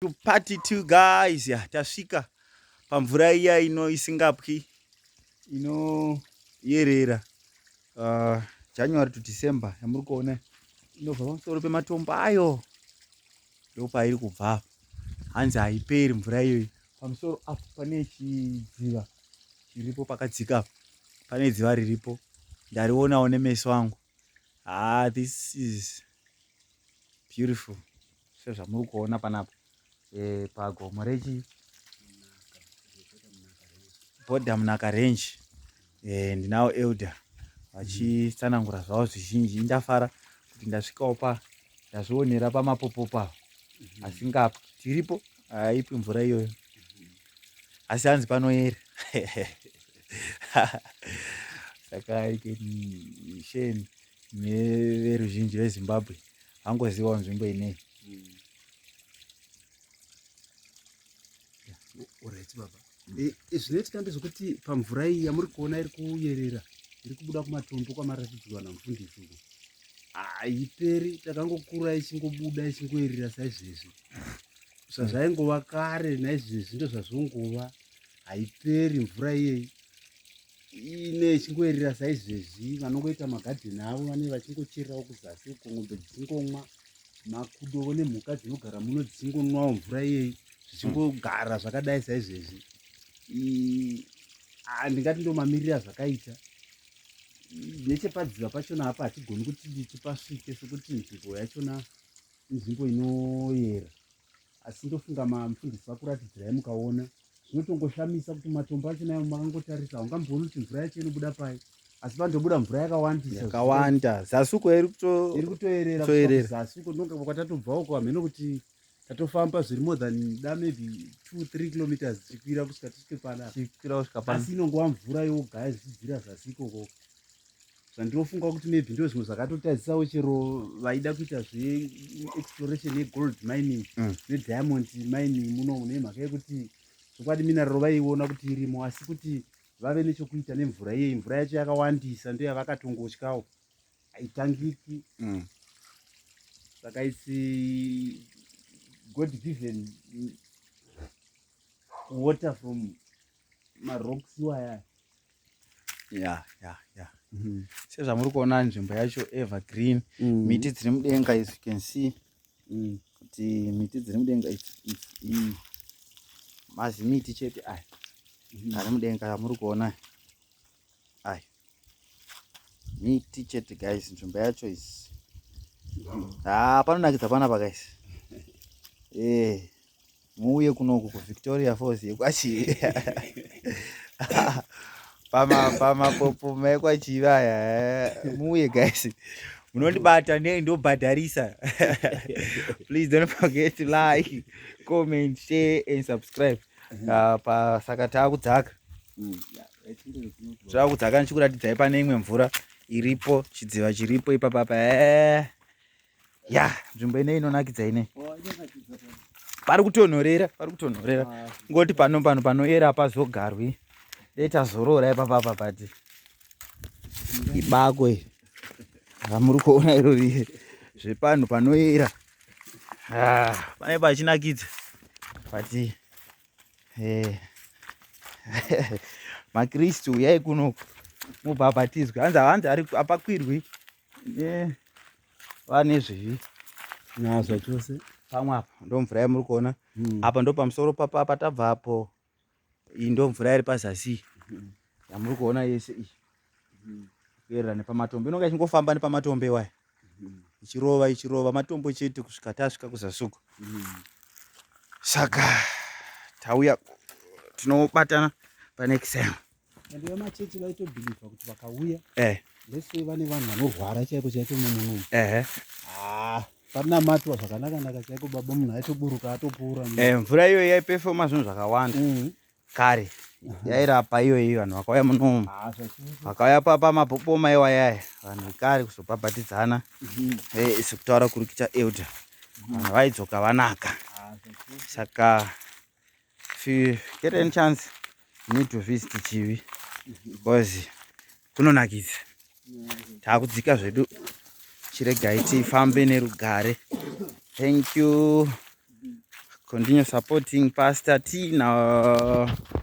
To part 2 guys, ya tasvika pamvura iya ino isingapwi inoyerera January to December yamuri kuona inobva pamusoro pematombo ayo, ndopairi kubva. Hanzi haiperi mvura iyoyi. Pamusoro apo pane chidziva chiripo pakadzika apo, pane dziva riripo, ndarionawo nemeso angu. Ah, this is beautiful sezvamuri kuona panapa pagomo rechi Border Munaka Range. Ndinawo elder vachitsanangura zvavo zvizhinji. Ndafara kuti ndasvikawo pa ndazvionera pamapopopo ava asingapwi tiripo, haipwi mvura iyoyo, asi hanzi panoyera. Saka I can share neveruzhinji veZimbabwe vangozivawo nzvimbo ineyi. Alright baba. Zvinoitika ndezvekuti pamvura iyi yamuri kuona iri kuyerera, iri kubuda kumatombo kwamaratidzirwa namufundisi uko, haiperi. Takangokura ichingobuda ichingoyerera saizvezvi, zvazvaingova kare naizvezvi ndozvazvongova. Haiperi mvura iyeyi, ine ichingoyerera saizvezvi. Vanongoita magadheni avo vane vachingochererawo kuzasi uko, ng'ombe dzichingomwa, makudo nemhuka dzinogara muno dzichingonwawo mvura iyeyi, zvichingogara zvakadai saizvezvi. Ndingati ndo mamiriro azvakaita. Nechepadziva pachona apa hatigoni kuti tipasvike sekuti nzvimbo yachona inzvimbo inoyera, asi ndofunga mufundisi vakuratidzirai mukaona zvinotongoshamisa kuti matombo achona ayo makangotarisa haungambooni kuti mvura yacho inobuda pai, asi panotobuda mvura yakawandisa. Yakawanda zasi uko iri iri kutoerera. Kutoerera. Zasi uko ndonga kwatatobva uko, hameno kuti tatofamba zviri more than da maybe 2 3 kilometers tichikwira kusvika tisvike panapa. Chikwira kusvika pano. Asi inongova mvura yogaya zvichidzira zasi ikoko. Zvandinofunga kuti maybe ndo zvimwe zvakatotadzisawo chero vaida kuita zveexploration yegold mining nediamond mining muno, nemhaka yekuti zvokwadi mineral vaiona kuti irimo, asi kuti vave nechokuita nemvura iyeyi, mvura yacho yakawandisa, ndo yavakatongotyawo, haitangiki. Saka it's God given water from marocks iwaya. Ya, sezvamuri kuona nzvimbo yacho evergreen, miti dziri mudenga, as you can see kuti miti dziri mudenga mazimiti chete aya ari mudenga amuri kuona aya, miti chete guys. Nzvimbo yacho is, ha, panonakidza panapa guys. Muuye kunoku kuVictoria Falls yekwaChivi, pamapopoma ekwaChivi aya. Muuye guys, munondibata ndobhadharisa. Please don't forget to like, comment, share and subscribe. Saka taakudzaka, taakudzaka ndichikuratidzai pane imwe mvura iripo, chidziva chiripo ipapapa. Ya, nzvimbo inei inonakidza inei, pari kutonhorera, pari kutonhorera. Ngoti pano pano panoera pazogarwi, dei tazorora ipapapa, but ibako iri ramuri kuona irori zvepanhu panoera. Ah, pane pachinakidza, but makristu uyai kunoku mubhabhatidzwe. Hanzi ari apakwirwi vane zvivi. Nazvo chose. Pamwe apa ndo mvura yamuri kuona apa, ndo pamusoro papa patabva apo. Iyi ndo mvura iri pazasi yamuri kuona yese iyi, kuyerera nepamatombo. Inonga ichingofamba nepamatombo iwaya, ichirova ichirova matombo chete kusvika tasvika kuzasi uko. Saka tauya, tinobatana panext time. Ende vemachechi vaitobhilivha kuti vakauya, let's say vane vanhu vanorwara chaiko chaiko mumunomu, ah, panamatwa zvakanaka-naka chaiko baba, munhu aitoburuka atopura. Mvura iyoyi yaipefoma zvinhu zvakawanda kare, yairapa iyoyi. Vanhu vakauya munomu, Ah, zvachose. Vakauya pamapopoma iwayaya, vanhu vekare kuzobhabhatidzana, sekutaura kuri kuita elder, vanhu vaidzoka vanaka. Ah, zvachose. Saka if you get any chance, you need to visit Chivi because kunonakidza. Taakudzika zvedu, chiregai tifambe nerugare. Thank you. Continue supporting Pastor T na.